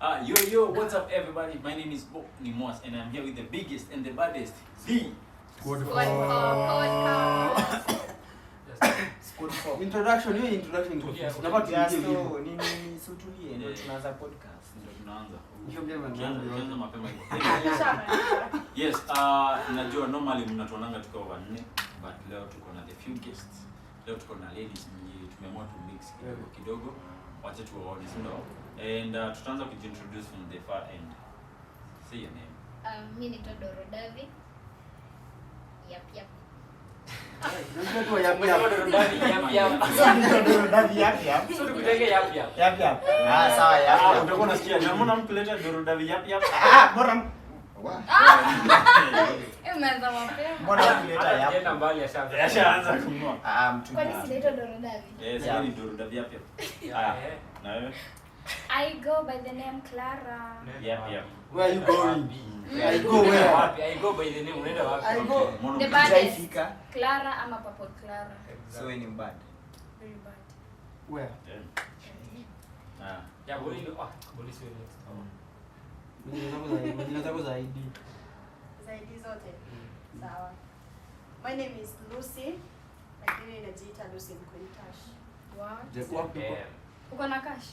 Yo, yo, what's up, everybody? My name is Bo Nimwas, and I'm here with the biggest and the baddest, the Squad Squad four. Podcast. Squad four. Introduction, hiyo introduction iko Tulia, fiti. Tunafaa Yeah, tuingie so, hivyo. nini si utulie ndio Yeah. tunaanza podcast. Ndio tunaanza. Hiyo ndio maana Ukianza mapema hivyo. Yes, najua normally mnatuonanga tukiwa wanne, but leo tuko na the few guests. Leo tuko na ladies mwenye tumeamua tu mix kidogo kidogo. Wacha tuwaone, si ndio? And tutaanza kujiintroduce from the far end. Say your name. Mi naitwa Doro Davi. Yap, yap. Unajua tu ya Umesema Doro Davi, yap, yap. Ndio Davi yap yap. So tukutenge yap, yap. Yap yap. Ah, sawa yap Ah, yap. utakuwa unasikia na mbona mkuleta Doro Davi yap yap? Ah, bora wa. Eh, umeanza mapema. Mbona kuleta Hata yap? tukienda mbali ashaanza. Ashaanza kununua. Ah, mtu. Kwani si naitwa Doro Davi? Yes, Yeah. ni Doro Davi yap yap. Yeah, Haya. eh. Na wewe? I go by the name Clara. Unaenda Yap, wapi? yap. Where are you going? I go Unaenda where? wapi? I go by the name, unaenda wapi? I go. Mbona The mtu- baddest. Hujaifika. Clara ama Purple Clara. So wewe ni mbad. Very bad. Where? Yeah. Ah. Yeah, Boli ndo- ah, Boli sio next. Majina zako za ID. Zaidi zote. Sawa. My name is Lucy, lakini najiita Lucy Mkwintash. What? Je, wapi uko? Damn. Uko na cash?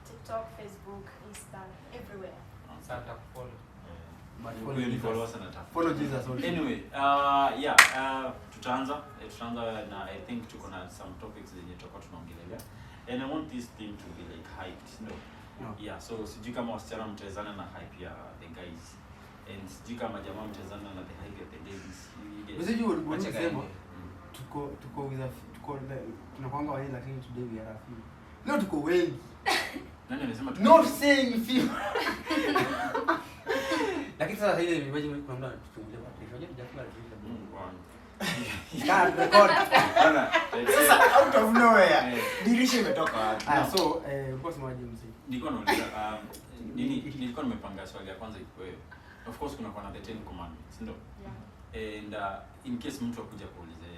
TikTok, Facebook, Insta, everywhere. Sasa nitakufollow. But Huyo follow ni Jesus. followers anatafuta. Follow Jesus also. Anyway, yeah, tutaanza tutaanza na I think tuko na some topics zenye tutakuwa tunaongelelea. And I want this thing to be like hyped, no? No. Yeah, so sijui kama wasichana mtawezana na hype ya the guys. And sijui kama jamaa mtawezana na the hype ya the ladies. You get? Msiji Wacha ulisema kaende. tuko with a tuko tunakuanga wanne lakini today we are a few. Leo tuko wengi. Nani amesema tuko? Not saying few. Lakini sasa hivi imagine kuna mtu anatuchungulia kwa dirisha. Unajua tujafunga dirisha. Mungu wangu. Can't record. Bana, Sasa out of nowhere. Eh. Dirisha imetoka wapi? Ah, so ulikuwa unasemaje mzee? Nilikuwa nauliza nini, nilikuwa nimepanga swali ya kwanza ikuwe. Of course kuna kwa na the 10 commandments, ndio? Yeah. And in case mtu akuja kuulize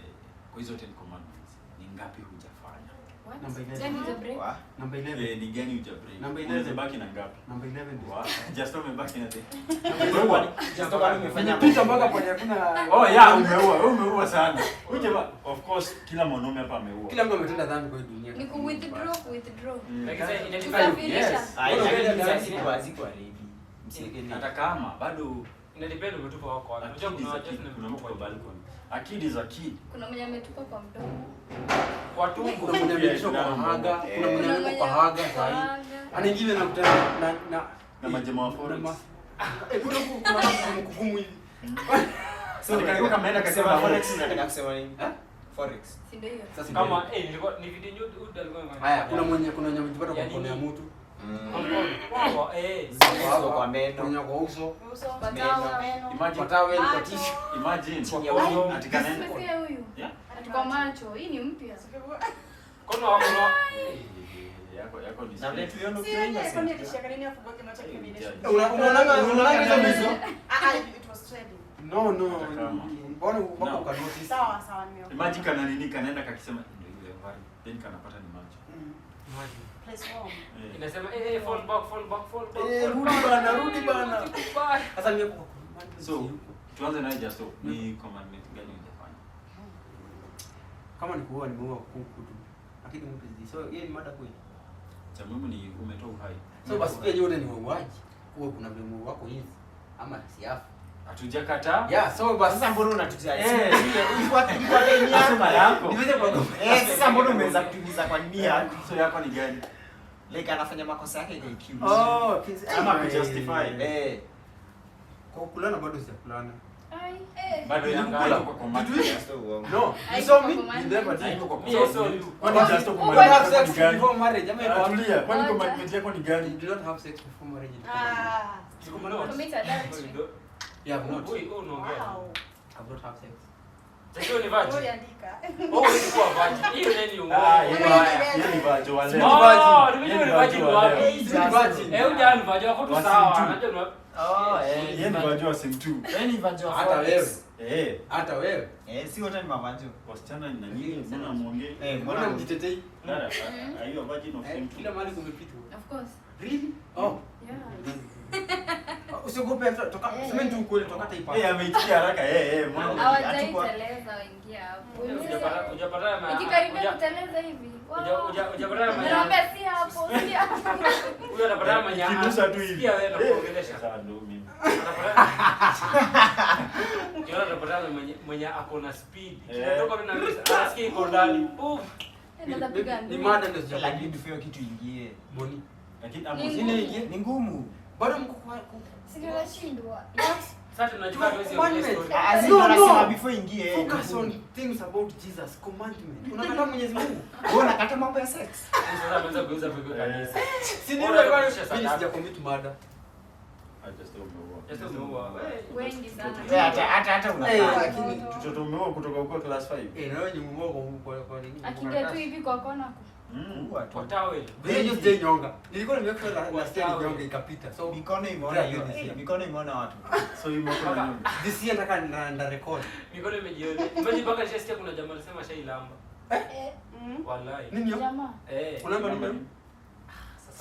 kwa hizo 10 commandments ni ngapi hujafanya? What? Number 11. Ten is a break. Wa. Number 11. Eh, ni gani huja break? Number 11. Unaweza baki na ngapi? Number 11. Wa, just umebaki na the. Just kwani umefanya Nimepita mpaka kwenye hakuna Oh yeah, umeua, wewe umeua sana. Uje ba, of course kila mwanaume hapa ameua. Kila mtu ametenda dhambi kwa hii dunia. Ni ku withdraw, withdraw. Like I said, identify- Kusafirisha. Yes. Ah, lakini sasa hazikuwa ready. Msiweke Hata kama bado Ina depend umetupa wako wapi. Unajua akili kuna za watu kid, kuna mtu kwa wametupa balcony. Akili za kid. Kuna mwenye ametupa kwa mdomo. kwa tumbo. Kuna mwenye ameitishwa kwa haga, kuna mwenye Kuna amewekwa mwenye kwa haga kwa sahi. haga. Ana ingine nakutana na na Na majamaa wa forex. Eh, kuna kuna kugumu hivi. So Karibu kama ameenda kusema kasema forex unataka kusema nini? Eh? Forex. Si ndio hiyo? Sasa Kama eh, nilikuwa ni video nyo alikuwa haya kuna mwenye amejipata kwa Ya mkono ya nini? mtu, Kwa mkono. Kwa eh. Zile ziko kwa kuna meno. mwenye kwa uso, Uso, Kwa Meno. towel. meno. Imagine, kwa towel, kwa Macho. tissue. imagine. Chini ya uso. Ati kanaenda. Umesikia huyu? Yeah. Ati kwa macho. Hii ni mpya. Kono wako na Yako ni Na vile tuliona Si ukiwa yeye kwani innocent. alishika nini afungue macho yake Yeah. Unaonanga hizo mizo? Ah, ah, it was trending. No, no. Hata kama. Mbona mpaka No. ukanotice? Sawa, sawa nimeona. Imagine kana nini kanaenda kakisema ndio ile vibe. Then kanapata ni macho. Imagine. Place warm. Eh. Inasema eh, eh, fall back, fall back, fall back. Eh, fall rudi back. bana, rudi bana. Goodbye. Sasa mimi kwa So, tuanze naye Justo. Ni commandment gani hujafanya? kama ni kuua nimeua kuku tu. Lakini mtu zidi. So hiyo ni mada kweli. Cha muhimu ni umetoa uhai. So basi pia nyote ni wauaji. Kuwa kuna mlemo wako hivi ama siafu. Hatujakataa. Yeah, so basi Sasa mbona unatujaji? Eh. Ilikuwa time yako. Sema yako. niweze kwa Eh, sasa mbona umeweza kutumiza kwa nia yako? So yako ni gani? Like anafanya makosa yake kwa cute. Oh, kisi. Ama kujustify. Eh. Kwa kulana bado sijakulana. Ai. Eh, Bado Kula. haiko kwa commandment. Just uongo. No, Haiko you saw kwa me, you commandment. never did. Haiko kwa Me, I saw you. Kwani Justo You commandment don't have yako ni sex gani? before marriage. Ama iko wapi? Tulia, kwani Ngoja. commandment yako ni You gani? do not have sex before marriage. Ah, Siko commandment. Commit adultery. You have not. Huyu huyu unaongea. wow. Have not have sex. Sasa ni virgin. Uliandika. Oh, ulikuwa virgin. Hiyo nani uongo. Ah, yeye ni virgin wa leo. Oh, nimejua ni virgin wapi. Si ni virgin. Eh, huyu jana ni virgin wako tu Wa sawa. sim two. Anajua ni wapi. Oh, eh. Yeye ni virgin wa sim 2. Wewe ni virgin wa Hata forex. wewe. Eh, Hata wewe. Eh, si wote ni mavanjo. wasichana na nyinyi mbona muongee? Eh, Mbona mjitetei? Dada, are you a virgin of Eh, sim Kila 2? mahali kumepitwa. Of course. Really? Oh. Yeah. Usiogope toka sema tu ukweli tokata ipate. Eh, ameitikia haraka. Eh, mwana. Hawajaiteleza waingia hapo. Hujapatana na Ikikaribia kuteleza hivi. Hujapatana na Naomba si hapo, si hapo. Huyo anapatana manya. Ikinusa tu hivi. Sikia wewe na kuongelesha. Sasa ndio mimi. Yule anapatana mwenye ako na speed. Kutoka na anasikia iko ndani. Puf. Ni mada ndio Lakini sijakujibu. before kitu ingie. Boni. Lakini hapo Ni ngumu. Bado mko kwa Si tunashindwa. Sasa tunajua hatuwezi ongea story. No, no. Before ingie. Focus on things about Jesus commandment. Unakataa Mwenyezi Mungu. Wewe unakata mambo ya sex. Sasa ameanza kuuza pepo kanisa. Si ndio alikuwa mimi sija commit murder. Just umeua. Wengi sana. Hata unakata. Lakini mtoto umeua kutoka huko class 5. Eh, na wewe ni muogo kwa nini? Akiingia tu hivi kwa kona. Kwa towel. Vile just day nyonga. Nilikuwa nimeweka la stay nyonga ikapita. So mikono imeona hiyo. Mikono imeona watu. So hiyo mkono nyonga. This year nataka na record. Mikono imejiona. Imagine mpaka nishasikia kuna jamaa alisema shailamba. Eh. Wallahi. Nini hiyo? Jamaa. Eh. Unalamba nini?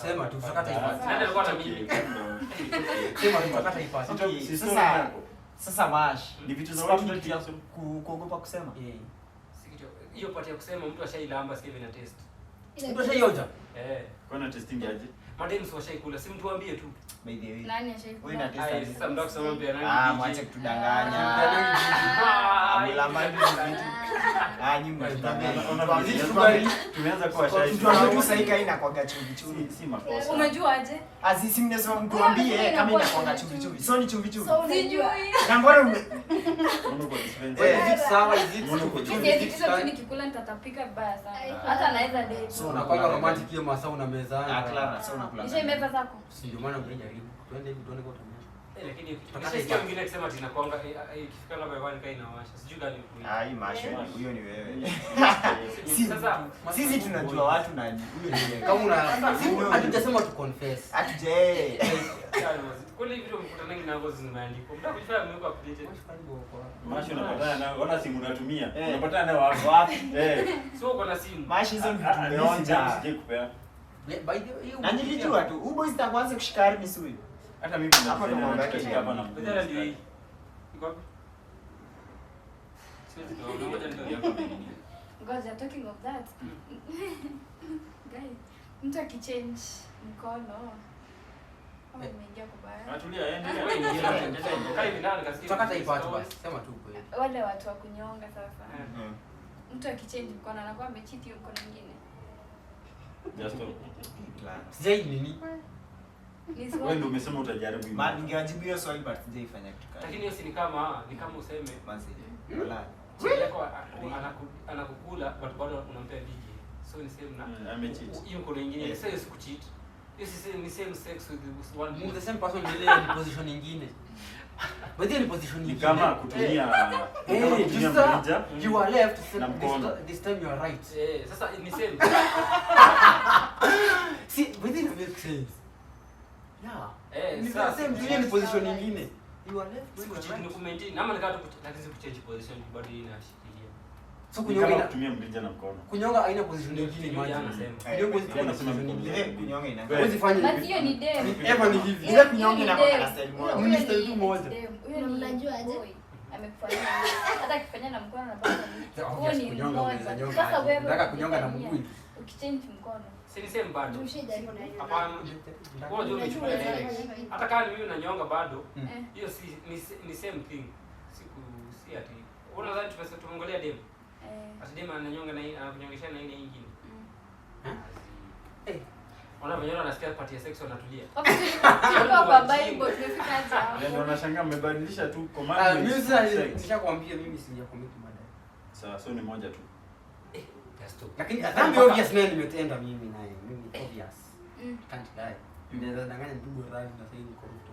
Sema tu tutakata ipasi. Nani alikuwa na mimi? Sema tu tutakata ipasi. Sasa sasa mash. Ni vitu za watu ndio kuogopa kusema. Eh. Hiyo part ya kusema mtu ashailamba sasa hivi na test. Mtu ashaionja? Eh. Kwa na testing aje? Madem si washaikula, si mtu ambie tu. By the way. Nani ashaikula? Wewe na test. Sasa mtaka kusema pia nani? Ah, mwache kutudanganya. Amlamba hivi vitu. Ah, nyinyi mnatudanganya. Tumeanza kuwa shy. Tuambie tu sahi kai inakuanga chumvi chumvi. Si makosa. Umejua aje? Azi si mnasema mtu ambie kama inakuanga chumvi chumvi. So ni chumvi chumvi. Sijui. Na mbona ume Is it sawa? Is it chumvi chumvi? Mimi tu nikikula nitatapika vibaya sana. Hata naweza date. So unakuwa romantic hiyo masaa unamezana. Ah, Clara, so unakula. Nishaimeza zako. Si ndio maana unajaribu. Tuende hivi tuone kwa utameza. Lakini nishasikia mwingine akisema ati inakuanga ikifika labda hewani kai inawasha. Sijui gani kweli. Ah, hii masho huyo ni wewe. Sasa sisi tunajua watu na huyo ni wewe. Kama una hatujasema tu confess. Hatuje. Kweli vitu mkutana ninazo zimeandikwa. Mtaka kujifanya mmeweka updated. Masho unapatana nayo, ona simu unatumia. Unapatana nayo wapi? Eh. Sio uko na simu. Masho hizo vitu tumeonja. Sije kupea. By the way, na nilijua tu huyu boys takuanza kushika army huyu. Hata mimi hapo ndo mambo yake hapa na bidhaa ndio hii. Iko wapi? Siwezi kuona, ngoja ndio hapa. Ngoja, talking of that. Guy, mtu akichange mkono kama imeingia kubaya. Atulia, endelea. Kai vinani kasikia. Tutakata ipati basi. Sema tu kweli. Wale watu wa kunyonga sasa. Mtu akichange mkono anakuwa amecheat hiyo mkono mwingine. Just stop. Sijai nini? Wewe ndio umesema utajaribu hivi. Man, ningewajibu hiyo swali but sijaifanya kitu kama. Lakini hiyo si ni kama useme manzi. Wala. Yako anakukula but bado unampea bigi. So ni same na amecheat. Hiyo mkono nyingine. Sasa hiyo si kucheat. Hiyo si ni same sex with one. The same person ile ni position nyingine. But ile ni position nyingine. Ni kama kutumia mrija. You are left this time you are right. Eh, sasa ni same. See, but it makes sense. Yeah. Eh, ni sasa same tu ni position nyingine. You are left, you are right. Ni kumaintain ama nikaa tu lakini si kuchange position bado inashikilia. So kunyonga kutumia mrija na mkono. Kunyonga haina position nyingine imagine. Kunyonga unasema nyingine kunyonga ina. Huwezi fanya hivi. Hiyo ni dem. Ever ni hivi. Ile kunyonga ina kwa style moja. Ni style tu moja. Huyo ni mnajua aje? Amekufanyia. Hata akifanya na mkono na bado. Huyo ni mmoja. Sasa wewe unataka kunyonga na mguu. Ukichange mkono. Si ni same bado. Hapana. Wewe unajua umechukua direct. Hata kama mimi unanyonga bado, hiyo si ni same thing. Siku si ati. Unadhani tumeongelea dem. Ati dem ananyonga na hii anakunyongesha na ile nyingine. Eh. Ona wenyewe wanasikia part ya sex wanatulia. Tulikuwa kwa Bible tumefika hata hapo. Ndio unashangaa mmebadilisha tu commandments. Mimi nishakwambia mimi sijacommit mada. Sawa, so ni moja tu. Lakini dhambi obvious naye nimetenda mimi naye. Mimi obvious. Can't lie. Ninaweza danganya nipigwe rali na sasa niko mtu.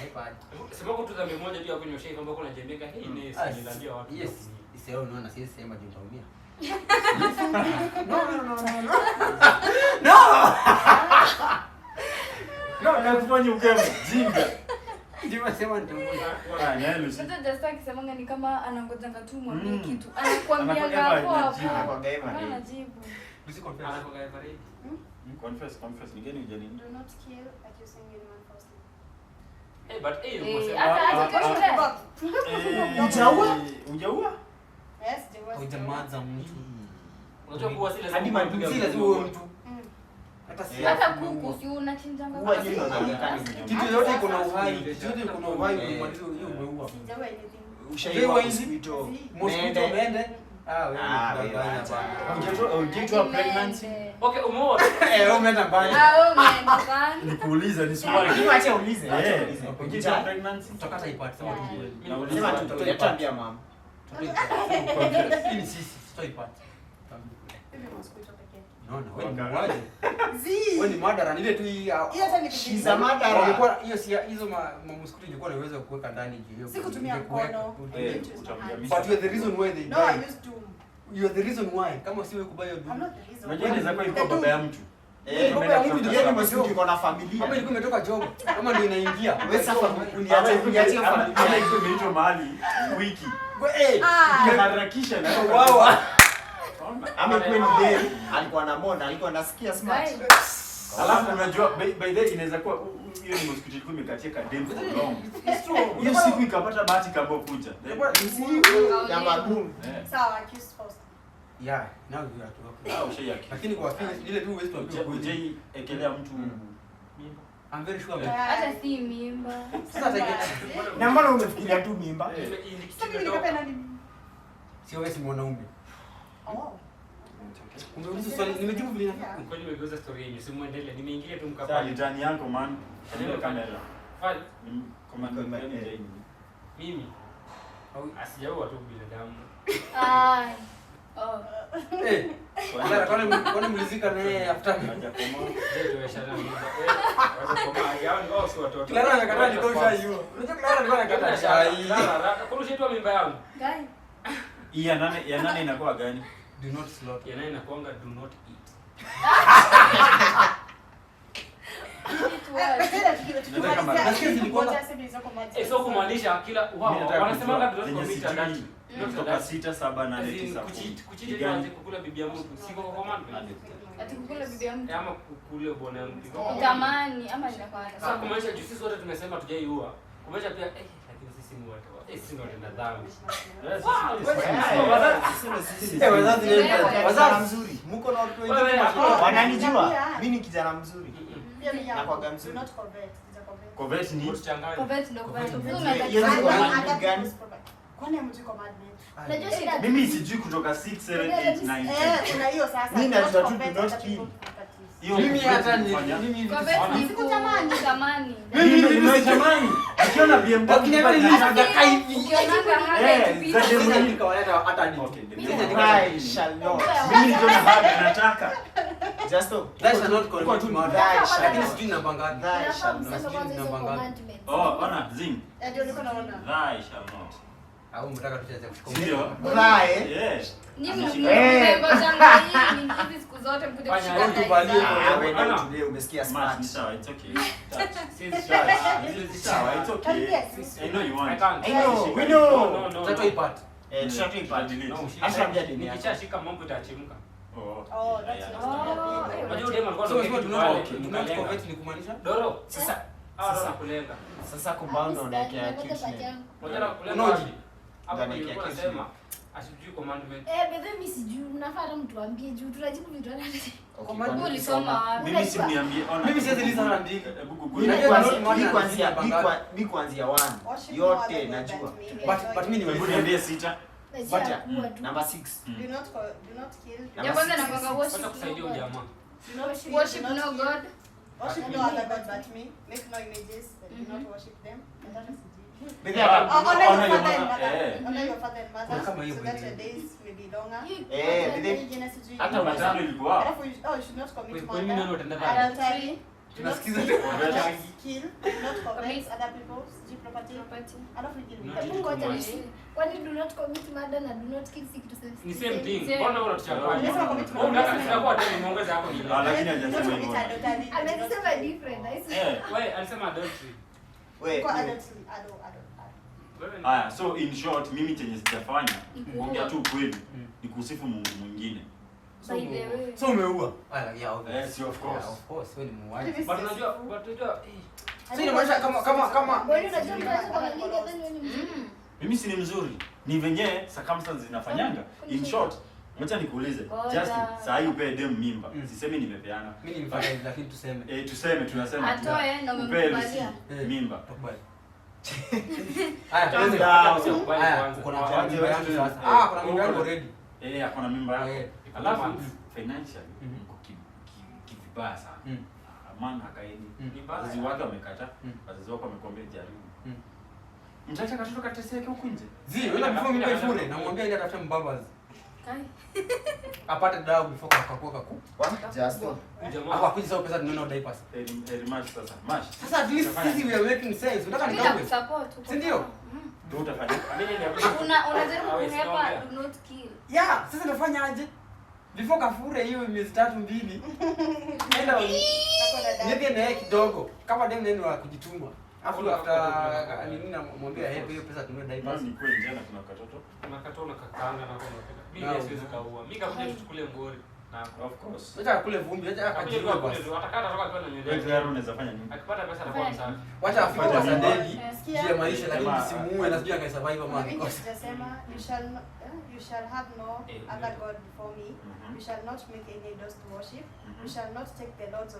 Haipa. Sema kwa tu dhambi moja tu ya kunyosha hivi ambapo unajembeka hii ni siniambia watu. Yes. Sio unaona siwezi sema juu nitaumia. No no no no no. No. No, nakufanya ukae mjinga. Ndio sema nitaumia. Ah, nani Lucy? Sasa just akisemanga ni kama anangojanga tu mwambie kitu. Anakuambia hapo hapo. Anajibu. Lucy confess. Anakuambia ready. Confess, confess. Ni gani hujanini? Do not kill accusing anyone falsely. But Hata kwa shule. Hujaua? Hujaua? Yes, there was. Hujamaza mtu. Unajua kuwa si lazima Hadi uwe Si lazima uwe mtu. Hata si Hata kuku si unachinjanga. Huwa nyinyi mnaonekana Kitu yote iko na uhai. Kitu yote iko na uhai umemaliza hiyo umeua. Sijaua anything. Ushaiwa hizi? mosquito. Mosquito mende. Ah, wewe Ah, wewe unadanganya acha. bana. Hujaitwa pregnancy? Okay, umeoa. Eh, wewe umeenda mbali. Ah, wewe umeenda sana. Nikuuliza ni swali. Lakini acha ulize, acha ulize. Hujaitwa pregnancy? Tutakata ipate sema tu kweli. Nauliza. Sema tu tutaambia mama. Hii ni sisi, tutaipata. Hivi mosquito pekee. Unaona, wewe ni muuaji. Zii. Wewe ni madara, ni ile tu hii. Hiyo hata ni She's a murderer. Walikuwa hiyo si hizo ma mosquito ilikuwa na uwezo wa kuweka ndani juu hiyo. Sikutumia Kuweka. mkono. Eh, I didn't use my hands. But you are the reason why they No, I died. used doom. You are the reason why. Kama si wewe kubaya I'm doom. not the reason. Unajua inaweza kuwa ilikuwa baba ya mtu. Eh, Baba ya mtu yeye ni mosquito iko na familia. Kama ilikuwa imetoka job, kama ndio inaingia. Wewe sasa Ama uniache uniache ama familia. ilikuwa imeitwa mahali wiki. Eh, Ah. Ikaharakisha na wao. Ama ikuwe ni dem, alikuwa na mona, alikuwa anasikia smart. Alafu unajua by the way inaweza kuwa hiyo ni mosquito ilikuwa imekatia ka dem for long. It's true. Hiyo siku ikapata bahati ikaamua kuja. Siku ya magumu. Eh. Sawa, accused first. Yeah, now you are talking. Ah, ushaiaki. Lakini kwa feel ile tu huwezi tuambia ukweli. Hujai ekelea mtu mimba. I'm very sure. Hata si mimba. Sasa hata Na mbona umefikiria tu mimba? Sasa mimi nikapenda nini? si wewe si mwanaume. Oh. Umeuliza swali, nimejibu vile inafaa. Kwani nimegeuza story yenu, si muendelee. Nimeingilia tu Sasa mkapa. ni tani yako man. Ndio kamera. Fali, Command gani hujai? mimi asijaua tu binadamu. Ah. Oh. Eh, Clara, kwani mlizika na yeye after? Hajakoma. Je, tuweshana mimba. Wacha koma. Yao ni wao si watoto. Clara amekataa nilikuwa ushaiua. Unajua Clara alikuwa anakataa shai. Clara, kwani ushaitwa mimba yangu? Guy. Hii ya nane inakuwa gani? Do not slaughter. Ya nane inakuanga do not eat. It was. So kumaanisha kila Mimi nataka wanasemanga kujua do not zenye commit sijui. adultery. Not Kutoka adultery. 6 7 8 As in, 9 kucheat, 10. kucheat ni waje kukula bibi ya mtu. Siko kwa commandment. Ati kukula bibi ya mtu. Ama kukula bwana ya mtu. Kutamani ama inakuwa Sasa kumaanisha juu sisi wote tumesema tujaiua. Kumaanisha pia lakini sisi ni watu. Sisi ni watenda dhambi. Wazazi ni Wazazi mzuri. Mko na watu Wewe, wengine. Wananijua. Mimi ni kijana mzuri. Nakuwaga mzuri. Covet ni Usichanganye. Covet ndio kufanya. Hiyo ni commandment gani? Kwani hamjui commandment? Unajua shida. Mimi sijui kutoka 6 7 8 9 10. Kuna hiyo sasa. Mimi najua tu do not kill. Hiyo Mimi hata ni kufanya. mimi Covet ni Sikutamani. kutamani. Mimi nimetamani. Nikiona BMW Wakiniambia pale- nilitaka hivi. Ukionanga haga ikipita. za demu Sasa hii. nikawaleta hata ni. Okay, the Mimi demu. I shall not. Mimi nikiona haga nataka. Just stop. That shall not Uko commit tu murder. thy shall Lakini not. sijui namba ngapi. Thy shall not. Msema kwanza hizo commandments. Oh, ona zing. Ndio nilikuwa naona. Thy shall not. Au mtaka tucheze kushika. Ndio. Thy. Yes. Nyinyi Ameshika. mnangojanga hii hizi siku zote mkuje Fanya kushika hivi. Tuvalie thai Ah, zangu. wewe Ana. tulie umesikia Smart, smart. ni sawa, it's okay. Touch. Sisi It's sawa, it's okay. Karibia. I know you I want. can't. I know, we know. No, no, no. Tatu ipate. Eh, tushatoipata. Delete. No, shika. Hata ambia deni yako. Nikishashika mambo itachemka. Oh. Oh, that's yeah, not Oh, yeah. Unajua demu alikuwa So anaongea unasema kitu do pale, not do not mkalenga. covet ni kumaanisha? Doro. Sasa Ah, Doro nakulenga. sasa compound unaekea Ngoja cute pati name. yangu. Unajua nakulenga Unaoji? wapi? Hapo Ndani ya nilikuwa cute nasema asijui commandment. Bedhe mi sijui, mnafaa hata mtuambie juu tunajibu vitu hata Okay, Command- kwani Ulisoma ukisoma- wapi? Mimi si mniambie, ona. Mimi siwezi lisa mara mbili. Hebu Google. Mimi Unajua kwanza- not murder mi kuanzia- na mi sijui mi kuanzia 1 Worship no yote other God najua. but me. But mimi ni Hebu niambie 6. Najua Ngoja. kuwa tu. Number 6. Do not do not kill. Ya kwanza inakuanga worship Wacha kusaidia no huyu God. jamaa. Do not kill, Worship do not no kill. God. Worship no other god but me. Make no images and do not worship them. Nataka sijui. Bidhi hata- Oh, honor your Honor your father and mother. mother. Eh. Honor your father and mother Kama hiyo so that by your the way. days may be longer. Eh, bidhi- Ingine sijui. Hata Matano ilikuwa. Alafu you should not commit Kwa nini nani murder. watenda dhambi? Adultery. Do not Tunasikiza steal, tu. do not kill, do not covet Commit. other people's sijui property. Property. Alafu ingine. Not Hebu ngoja too much. nisi. Kwani do not commit murder na do not kill si kitu same? Ni same thing. Same. Mbona wewe unatuchanganya? Nimesema commit Wewe murder. unataka tunakuwa tena nimeongeza hapo ni. Ah, lakini Do not hajasema commit hivyo. adultery. Do not Amesema kill. different. I swear. Eh. Wewe alisema adultery. We, Kwa we. adultery, Wewe ni Haya, so in short mimi chenye sijafanya Ni kuongea tu ukweli ni kusifu Mungu mwingine. By the way. So umeua. Ah, yeah, obvious. Yes, of course. Yeah, of course, wewe ni muuaji. But unajua, but unajua So inamaanisha kama Wewe unajua mtu anaweza kuangalia then wewe ni mzuri. Mimi si ni mzuri. Ni venye circumstances zinafanyanga. In short, acha nikuulize. Justin, saa hii upe dem mimba. Sisemi nimepeana. Mimi nimefanya hivi lakini tuseme. Tuseme tunasema. Atoe na Upe Lucy umemkubalia. mimba. Tukubali. Haya, tuanze. Kuna mimba yangu sasa. Kuna mimba yangu already. Akona mimba yako. Alafu financially mko kivibaya sana. Man hakaeni. Wazazi wake wamekata. Wazazi wako wamekwambia jaribu. Mtaacha katoto kateseke huku nje. Zi, wewe before mimba ifure namwambia ile atafute mbabas. Apate dawa before kakua kaku. Justin. Hapo akuja sasa pesa tununue diapers. Mash sasa. Mash. Sasa at least sisi we are making sense. Unataka nikawe. Support. Si ndio? Ndio utafanya. Unajaribu kuhepa do not kill. Yeah, sasa nafanya aje? Before kafure hiyo miezi 3 2. Nenda nipe na yeye kidogo. Kama dem neno la kujituma. Afu after nini namwambia hepe hiyo pesa tununue diapers. Ni kweli jana kuna katoto. Kuna katoto na kakaanga na kuna. Mimi siwezi kaua. Mimi kakuja tuchukule ngori. Na of course. Acha akule vumbi, acha akajiue basi. Atakata toka kwa na nywele. Wewe tayari unaweza fanya nini? Akipata pesa atakuwa msafi. Wacha afike kwa sadeli. Jia maisha lakini simuue na sijui akaisurvive ama akikosa. Sijasema you shall have no other god before me. You shall not make any idols to worship. You shall not take the Lord's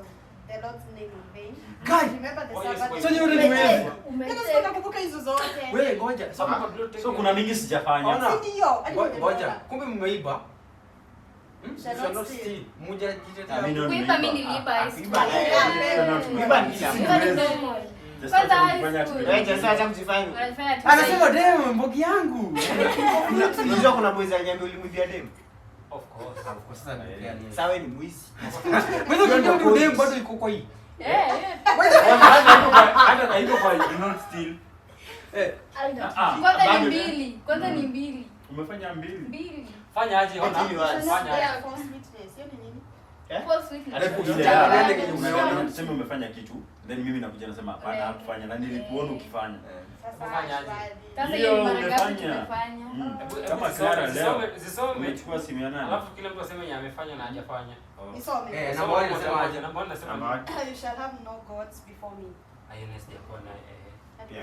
name in vain. Guy, remember the Sabbath. So you really wewe. Tena sikukumbuka hizo zote. Wewe ngoja. So kuna mingi sijafanya. Ndio. Ngoja. Kumbe mmeiba. Shall not steal. Mmoja jitetea. Kuiba mimi niliiba. Kuiba ni Kwanza sasa acha kujifanya. Anasema dem mbogi yangu. Unajua kuna boys aliniambia ulimwibia dem. Of course. Kwa sasa ni Sawa ni mwizi. Mwizi ndio dem bado iko kwa hii. Hata na iko kwa do not steal. Kwanza ni mbili. Kwanza ni mbili. Umefanya mbili. Fanya aje ona. Fanya aje. False witness. Hiyo ni nini? False witness. Tuseme umefanya kitu, then mimi nakuja nasema hapana hakufanya na nilikuona ukifanya. Sasa hiyo mara ngapi tumefanya? Kama Clara leo umechukua simu ya nani? Alafu kila mtu aseme yeye amefanya na hajafanya. Nisome. Namba 1 nasema aje? Namba 1 nasema you shall have no gods before me. Ayo na sijakuwa naye.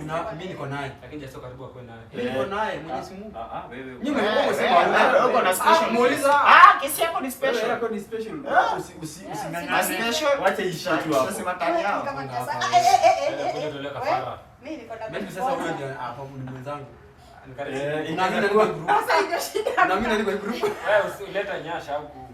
Una mimi niko naye. Lakini Jaso karibu akwe naye. Mimi niko naye Mwenyezi Mungu. Wewe. Mimi nimesema uko na special. Muuliza. Kesi yako ni special. Yako ni special. Usingangane. Special. Wacha ishi tu hapo. Sasa matani yao. Mimi niko na. Mimi sasa huyo ndio hapo ni mwenzangu. Na mimi niko group. Sasa ndio shida. Na mimi niko group. Wewe usileta nyasha huku.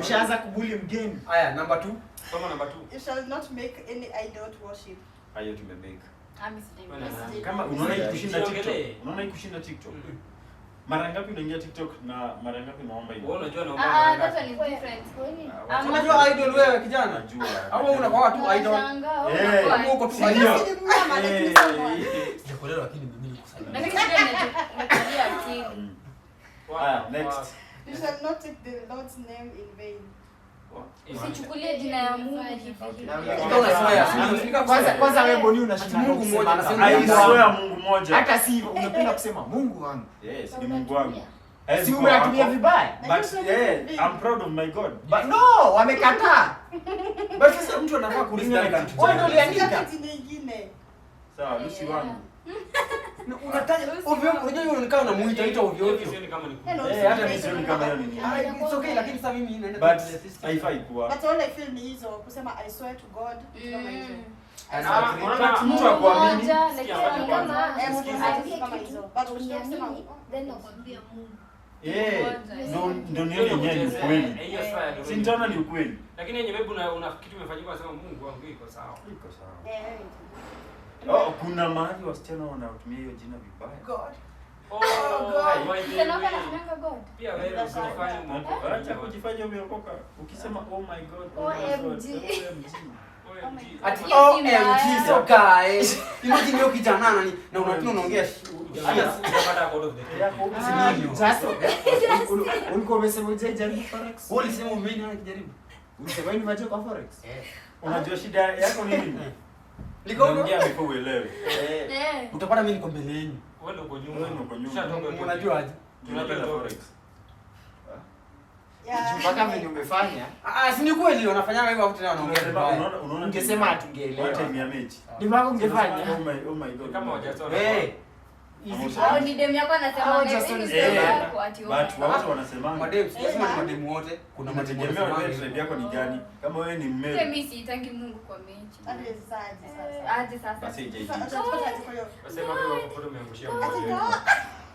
Ushaanza kubuli mgeni. Haya, number 2. Soma number 2. You shall not make any idol to worship. Hayo tumemake. Mimi Kama unaona ikushinda TikTok. Unaona ikushinda TikTok. Mara ngapi unaingia TikTok na mara ngapi unaomba hiyo? Wewe unajua naomba mara ngapi? That one is different. Unajua idol wewe kijana? Najua. Au unakuwa tu idol? Eh, uko tu idol. Sijakuelewa lakini mimi nikusalimia. Lakini shida ni akili. Haya, next. You shall not take the Lord's name in vain. Usichukulie jina ya Mungu hivi. Kwanza wewe Boni unashinda Mungu mmoja anasema I swear Mungu mmoja. Hata si hivyo unapenda kusema Mungu wangu. Yes, ni Mungu wangu. Si umetumia vibaya. But yeah, I'm proud of my God. But no, wamekataa. But sasa mtu anafaa kuuliza kitu. Wewe ndio uliandika. Nyingine. Sawa, Lucy wangu. Unataja ovyo, unajua yule unakaa unamuita ita ovyo ovyo. Sioni kama ni Hata mimi sioni kama hiyo ni. It's okay lakini sasa mimi naenda but haifai kuwa. But all I feel ni hizo kusema I swear to God kama hizo. Mtu akuamini. Kama hizo. But usisema then nakwambia Mungu. Ndio nione yenyewe ni ukweli. Si nitaona ni ukweli. Lakini yenyewe maybe una kitu umefanyika unasema Mungu wangu iko sawa. Iko sawa. Oh, kuna mahali wasichana wanatumia hiyo jina vibaya. God. Oh, God. God. Pia wewe usifanye mambo. Acha kujifanya umeokoka. Ukisema oh my God, OMG. OMG. Ati OMG so guys. Imagine hiyo kijana nani na unatuna unaongea hata sijapata code of the yako. Sasa ulikuwa umesema hujajaribu forex? Wewe ulisema umeini hajaribu. Ulisema wewe ni kwa forex? Unajua shida yako ni nini? Nikaongea before uelewe. Utapata mimi niko mbele yenu. Wewe uko nyuma. Wewe uko nyuma. Unajua aje? Tunapenda forex. Yeah. Mpaka venye umefanya. Ah, si ni kweli wanafanyanga hivyo afu tena wanaongea vibaya. Unaona Ungesema hatungeelewa. Time ya mechi. Ni mpaka ungefanya. Oh my god. Kama hawajatoa. Eh. Au ni dem yako anasema Hao hivi, just ni don't story say. yako ati But oh. watu wanasemanga. Madem, sijasema ni mademu wote. Kuna mademu Inategemea wewe wanasemanga tribe yako ni gani. Kama wewe ni Pia mmeli. mimi siitangi Mungu kwa mechi. Hadi sasa aje sasa. Aje sasa. Basi haijaisha. Sasa utapata ati kwa hiyo. Wasema pia wako umeangushia Ati mmoja. kwa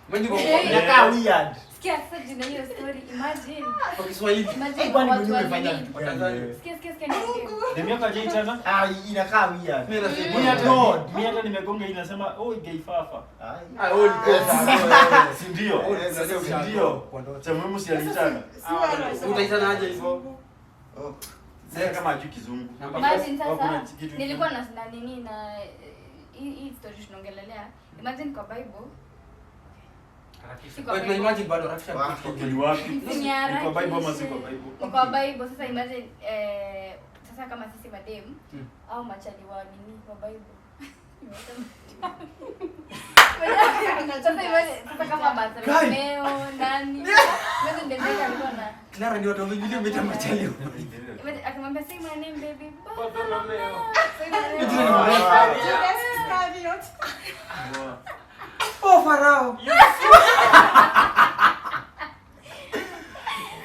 Mwenye kwa Inakaa weird. Sikia sasa jina hiyo story, imagine. kwa Kiswahili. Imagine Kwani watu mwenyewe wa umefanya nini. vitu gani wewe? Sikia sikia sikia nisikie. Demu yako hajaitana? Ah, inakaa weird. Mimi nasema Mimi hata God. mimi hata nimegonga inasema oh gay fafa. Ai. Ah, wewe ulikosa. Si ndio? Wewe Si ndio? Cha muhimu si aliitana. Si wewe. Utaitana aje hivyo? Oh. Sasa kama hajui kizungu. Namba Imagine Au kuna sasa kitu- nilikuwa na nini na hii story tunaongelelea. Imagine kwa Bible. Si kwa Wait, na Bible. imagine bado harakisha Wow. kitu. Okay, ni wapi? Ni Ni kwa Bible ama si kwa harakishe. Bible? Ni kwa Bible. Sasa imagine sasa kama sisi madem au machali wa nini wa Bible. Sasa imagine sasa kama Bartolomeo nani. Imagine dem yake alikuwa na Clara ni watu wengine umeita machali. imagine akamwambia say my name baby. Bartolomeo. Say my name. Jina ni mrefu. Judas Iscariot. Oh, Farao.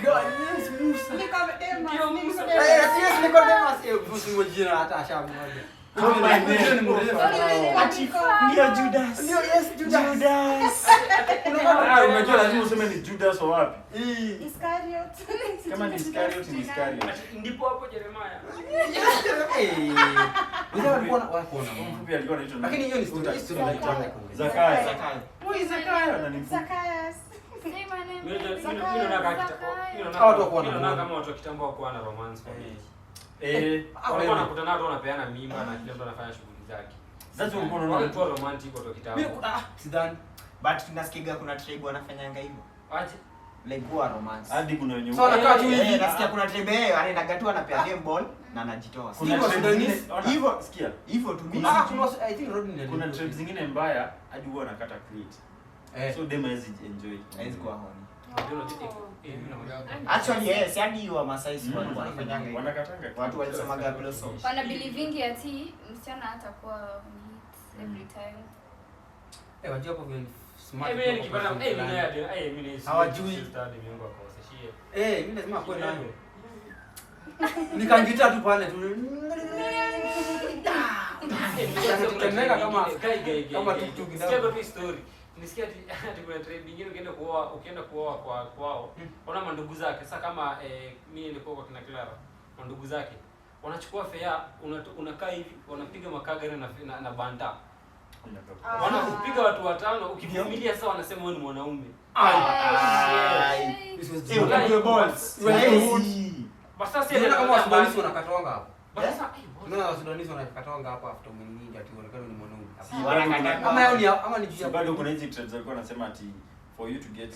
God, yes, Musa. Nicodemus. Ndio Musa. Eh, yes, Nicodemus. Eh, Musa ni jina hata ashammoja. Oh my Jina ni mrefu. Ati ndio Judas. Ndio, yes, Judas. Judas. Ah, unajua lazima useme ni Judas wa wapi? Eh. Iscariot. Kama ni Iscariot ni Iscariot. Ndipo hapo Jeremiah. Eh. Wengine walikuwa na wako na. Mfupi alikuwa anaitwa nani? Lakini hiyo ni story, story Zakayo. Zakayo. Oi, Zakayo na ni mfupi. Zacchaeus. Say my name. Mimi baby. naona Hawa watu hawakuwa na mimi naona ngono. kama watu wa kitambo hawakuwa na romance kwa mechi. Eh, Walikuwa wanakutana watu wanapeana mimba na kila mtu anafanya shughuli zake. sasa ulikuwa unaona Walikuwa romantic watu wa kitambo. Mimi sidhani. But tunasikiga kuna tribe wanafanyanga hivyo. Aje. Like huwa romance. hadi kuna wenye So wanakaa tu Eh, hivi. nasikia kuna tribe anaendaga tu anapea game ball na anajitoa. kuna Hivyo tribe Sudanese. zingine- ona, Hivyo. sikia. Hivyo tu mimi. Ah, kuna I think Rodney Kuna tribe zingine mbaya hadi huwa anakata clit. Eh. So dem hawezi enjoy. Haiwezi kuwa horny. Mimi naona Actually yes, hadi wa Masai si walikuwa wanafanyanga hivyo. Wanakatanga clit. Watu walisomaga philosophy. Wana believingi ati msichana hatakuwa on hit every time. Eh, wajua hapo vile smart. Eh, mimi nikipata eh mimi naye eh mimi ni Hawajui. sister ni miungu akawasishie. Eh, mimi lazima kuwe nayo. Nikangita tu pale tu. Tetemeka kama tuktuk kidogo. Sikia tu story. Nisikia ati kuna tribe nyingine ukienda kuoa kwa kwao, ona mandugu zake. Sasa kama mimi nilikuwa kwa kina Clara, mandugu zake wanachukua fea, unakaa hivi, wanapiga makagari na banda. Wanakupiga watu watano, ukivumilia sasa wanasema wewe ni mwanaume. Ai. This was Eh, upigwe balls. Basi sasa Unaona kama Wasudanisi wanakatonga hapo. Basi sasa Unaona Wasudanisi wanakatonga hapo after mwingine ati uonekane ni mwanaume. Si bado Ama yao ni ama ni juu Si ya bado kuna hizi tribes walikuwa wanasema ati for you to get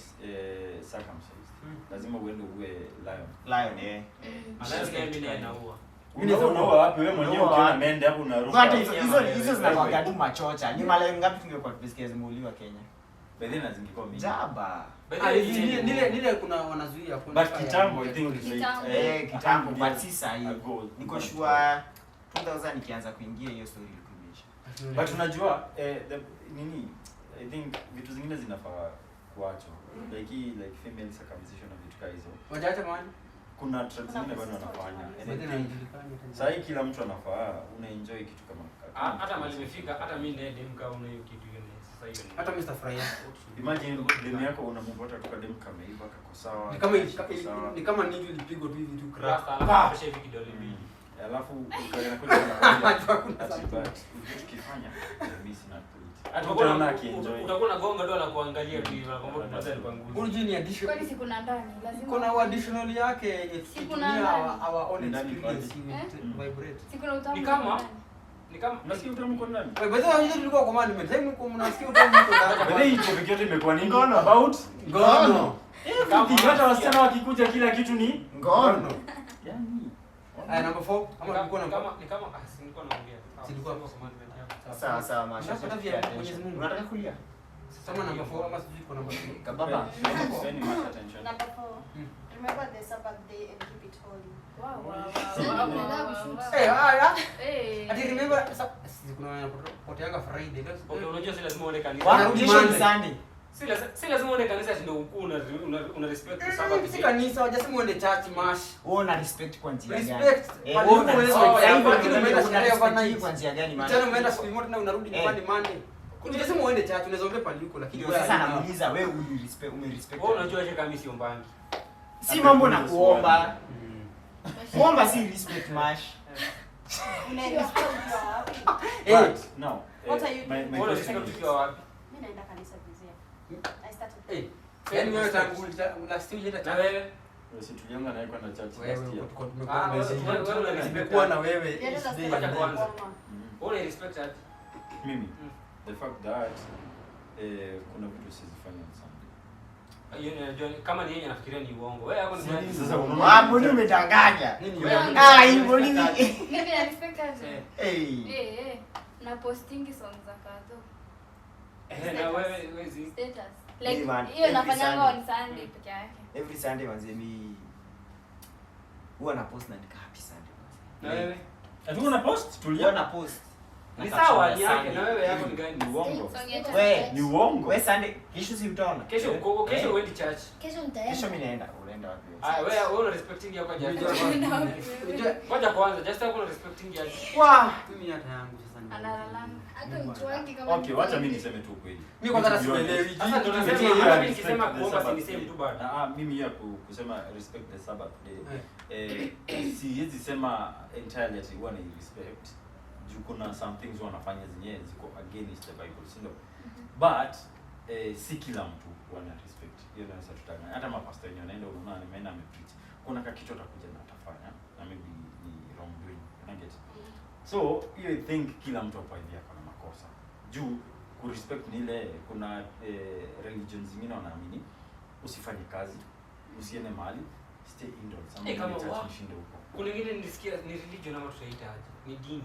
circumcised lazima uende uwe lion. Lion eh. mimi naye naua. Unaua wapi wewe mwenyewe Unaua ukiona wapi? mende hapo unaruka. Hata hizo zinakuwaga tu machocha. Ni mara ngapi tungekuwa tumesikia zimeuliwa Kenya? By then zingekuwa mingi. Jaba. Nile kuna wanazuia kuna. But kitambo I think like Kitambo. Kitambo but si sahi. ago. Niko sure 2000 ikianza kuingia hiyo story ilikuwa imeisha. But unajua nini I think vitu zingine zinafaa kuachwa. Like hii like female circumcision na vitu kama hizo. Wajacha mani. Kuna tribes zingine bado wanafanya. And I think sahi kila mtu anafaa unaenjoy kitu kama Hata mali imefika hata mimi naye dem kama una hiyo kitu hiyo ni sasa hiyo ni. Hata mimi sitafurahia. Imagine dem yako unamvota kutoka dem kama hivi kako sawa. Ni kama ninju ilipigwa tu hivi tu crack. Rasta alafu hivi kidole mbili. Alafu ukaenda kuja na tukifanya mimi sina tweet. Utakuwa na gonga tu anakuangalia tu hivi anakuambia tupatie kwa nguvu. Unajua ni addition. Kwani si kuna ndani lazima. Kuna additional yake yenye tukitumia our own experience vibrate. Si kuna utamu. Ni kama unasikia utamu kwa ndani. Wewe by the way tulikuwa kwa management. Sasa mko mnasikia utamu kwa ndani. By the way topic yote imekuwa nini? About ngono. Everything hata wasichana wakikuja kila kitu ni ngono. Yaani Aya number 4 ama tulikuwa na kama ni kama si nilikuwa naongea. Silikuwa kwa management yako. Sawa sawa masha. Unataka kulia? Soma number 4 ama sijui kwa number 3. Kababa. Pay much attention. Number 4. Remember the Sabbath day and keep it holy. Wow, wow, Sunday wow, mnaenda wow, kushoot. wow. Eh, haya. Eh. Ati remember si kuna wanapoteanga Friday. Okay, unajua si lazima uende kanisa. Wanarudi Kesho ni Monday. Sunday. Si lazima uende kanisa ati ndio ukuu una respect the Sabbath Si day. kanisa, hawajasema uende church mash. Wewe una respect kwa njia gani? Respect. Eh, Pale wewe una uko respect. uwezi Sasa hivi lakini umeenda una sherehe respect overnight. kwa njia gani man? Mchana umeenda siku moja na unarudi nyumbani Monday. Unasema uende church, unaweza ombe pale huko lakini Ndio sasa namuuliza wewe uli respect ume respect. Wewe unajua aje kama mimi sio mbangi? Si mambo na kuomba. Kuomba si respect mash. Una respect ukiwa wapi? But now, What are you my doing? Wewe una question respect is, ukiwa wapi? Mimi naenda kanisa this year. I started. Eh, yaani wewe tangu last year ulienda Na church. wewe? si tulianza naye kwenda church Wewe last year. uko Ah, tumekuwa wewe una respect. tumekuwa na wewe Yeah, each that's day. Wacha and kwanza. day. Wewe una respect aje? Mimi, the fact that kuna vitu sizifanya on Sunday. Hiyo najua kama ni yeye anafikiria ni uongo. Wewe yako ni gani? Sasa unaona Ah, mbona umedanganya? Nini Wewe- wewe? Ah, hivyo nini? Mimi na respect aje? Eh. Eh. Eh, eh. Na postingi song za kadho. Eh, na wewe wewe zi. Status. Me, Like man, hiyo every nafanyanga Sunday. on Sunday peke yake. Every Sunday manze mi huwa na post na nika happy Sunday manze. Na wewe? Ati una post? Huwa Tulia. na post. Na Ni caption sawa ya ni yake Sunday. na wewe yako ni gani? Ni uongo. Song ya church. We. Ni uongo. We Sunday kesho si utaona. Kesho uko kesho uendi church. Kesho nitaenda. Kesho mimi naenda. Unaenda wapi wewe? Ah, wewe wewe una respecting yako aje? Unajua Ngoja kwanza, just yako una respecting aje? wah, mimi hata yangu sasa ni. Analalanga. Hata mtu kama Okay, wacha mimi niseme tu ukweli. Mimi kwanza hata To be honest. sielewi. Sasa ndio nasema Mimi hata mimi respect nikisema the kuomba si Sabbath ni same day. tu bado. Ah, mimi ya kusema respect the Sabbath day. Siwezi sema entirely ati huwa na respect. Juu kuna some things wanafanya zenyewe ziko against the Bible, si ndio? But si kila mtu wana respect. Hiyo ndio sasa tutanganya. Hata mapastor wenyewe wanaenda unaona nimeenda amepreach. Kuna kakitu atakuja na atafanya na maybe ni wrongdoing. Una get? So, hiyo I think kila mtu hapa hivi ako na makosa. Juu kurespect ni ile kuna religion zingine wanaamini usifanye kazi, usiende mahali, stay indoors. Ama Eh, kama uende church wa- mshinde huko. Kuna ingine nilisikia ni religion ama tutaita aje? Ni dini.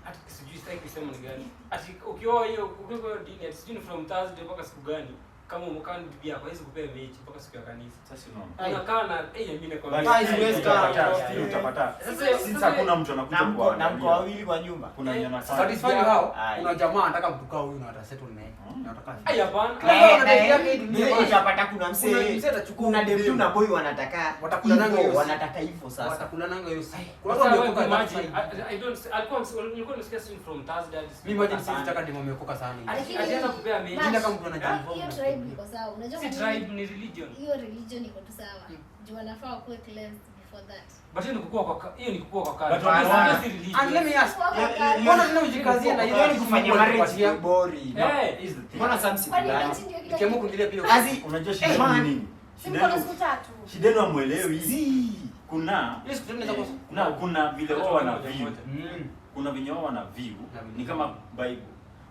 Hata sijui sitaki kusema ni gani. Ati ukioa hiyo ukiwa hiyo dini ati sijui ni from Thursday mpaka siku gani kama umekaa ni bibi yako haiwezi kupea mechi mpaka siku ya kanisa. Sasa unaona. Unakaa na eh mimi But nakwambia. Guys, still huwezi utapata, kaa. still utapata. Sasa Since hakuna mtu anakuja Na mko na kuangalia. mko wawili kwa nyumba. Kuna wenye wanafanya. Satisfy hao. Aye. Kuna jamaa anataka mtu kaa huyu na atasettle naye. Na atakaa. Ai hapana. Kila mtu ana date yake hii dunia. Mzee, utapata kuna Kuna msee msee atachukua kuna dem tu dem. na boy wanataka Watakula nanga hivyo, hiyo wanataka hivyo sasa. Watakula nanga hiyo siku. Kuna Sasa watu wewe wameokoka that imagine, side. I don't alikuwa nilikuwa nasikia sijui from Thursday hadi siku Mimi imagine ya sisi taka demu ameokoka sana. Ati ati kupea mechi. Mimi kama mtu anajiinvolve. Hiyo tribe iko sawa. Unajua Si kwa nini? tribe ni religion. Hiyo religion iko tu sawa. Juu wanafaa wakuwe cleansed before that. But hiyo ni kukua kwa hiyo ni kukua kwa But kale. wanaona- Si religion. And let me ask, Kuwa kwa kale. mbona tena ujikazie na Hiyo ni kufanya marriage hiyo bori. Eh, Is the thing. Mbona some si Kwani fulani? mechi ndio kila Nikiamua kitu? kuingilia pia. Azi Unajua Eh, shida man. ni nini? Si Shida mko na yenu- siku tatu. Shida yenu hamuelewi. Zii. Kuna Hiyo siku tatu inaweza kosa. na kuna vile wao wana view. Mm. Kuna venye wao wana view Na vile- ni kama Bible.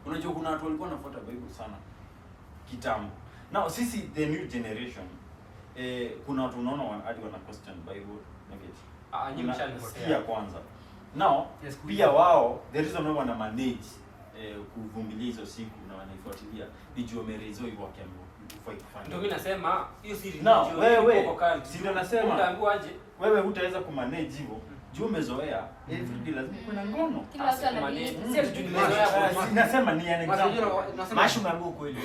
Unajua kuna watu walikuwa wanafuata Bible sana kitambo. Now sisi the new generation kuna watu unaona hadi wana question Bible nugget. Ah, nyinyi mshanipotea. Sikia kwanza. Now Yes, pia wao the reason why wana manage kuvumilia hizo siku na wanaifuatilia ni juu wamerezo hivyo wakiambiwa hufai kufanya. Ndio mimi nasema hiyo si Now, religion. wewe, hiyo ni kwa cult. si ndio nasema? Utaambiwa aje? Wewe hutaweza kumanage hivyo juu umezoea every day lazima kuwe na ngono. Kila watu ana belief. Si ati juu nimezoea kwa Si nasema ni an Mas, unajua example. nasema Mashu umeambiwa ukweli.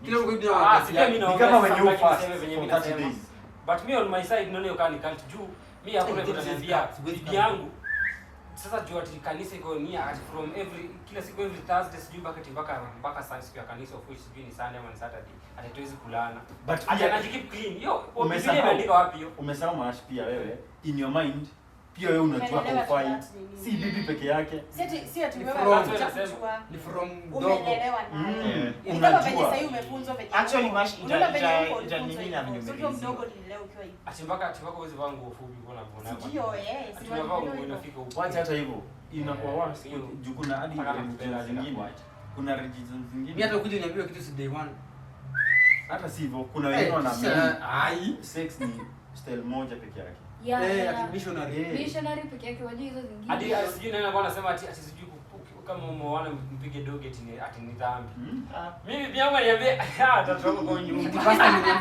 kila mtu kuna Ah, wakati si pia mimi yake. Ni naongea kama sasa when you sitaki fast niseme venye for mimi 30 nasema. days. But me on my side naona hiyo kaa ni cult juu mi hakuna mtu ananiambia bibi yangu sasa juu ati kanisa iko nia ati from every kila siku every Thursday sijui mpaka ati mpaka saa siku ya kanisa of which sijui ni Sunday ama ni Saturday ati hatuwezi kulana. But Ati pia anaji clean. Yo, Umesahau. Biblia imeandika wapi hiyo? umesahau Mash pia wewe in your mind pia wewe unajua Umelelewa haufai. tu that nini. Si bibi peke yake. Si ati Ni wewe from- unachukua. Ni from dogo. Umelelewa nayo. Mm. Ni kama venye Unajua. sahii umefunzwa venye Actually, uko. Mash, Unaona venye uko ita ulifunzwa nini na hivyo. venye So ukiwa umeelezewa. mdogo ulilelewa ukiwa hivyo. Ati mpaka huwezi vaa nguo fupi mbona mbona. Sijui, eh, Ati si unavaa nguo walilelewa hivyo. inafika huko. Wacha hata hivyo inakuwa worse Hiyo. juu kuna hadi Mpaka religion nakupenda, zingine. sitakuacha. Kuna religion Mimi hata zingine. ukija uniambie kitu si day one. Hata si hivyo kuna wengine wanaamini Ai. sex ni style moja peke yake. Yeah, Eh, yeah. ati missionary. Eh. Missionary peke yake wajui hizo zingine. Hadi sijui nani alikuwa anasema ati sijui Kama umeona mpige doggy ati ni dhambi. Mm. Mimi bibi yangu aniambia, ah, atatoka kwa nyumba. Pastor ameniambia.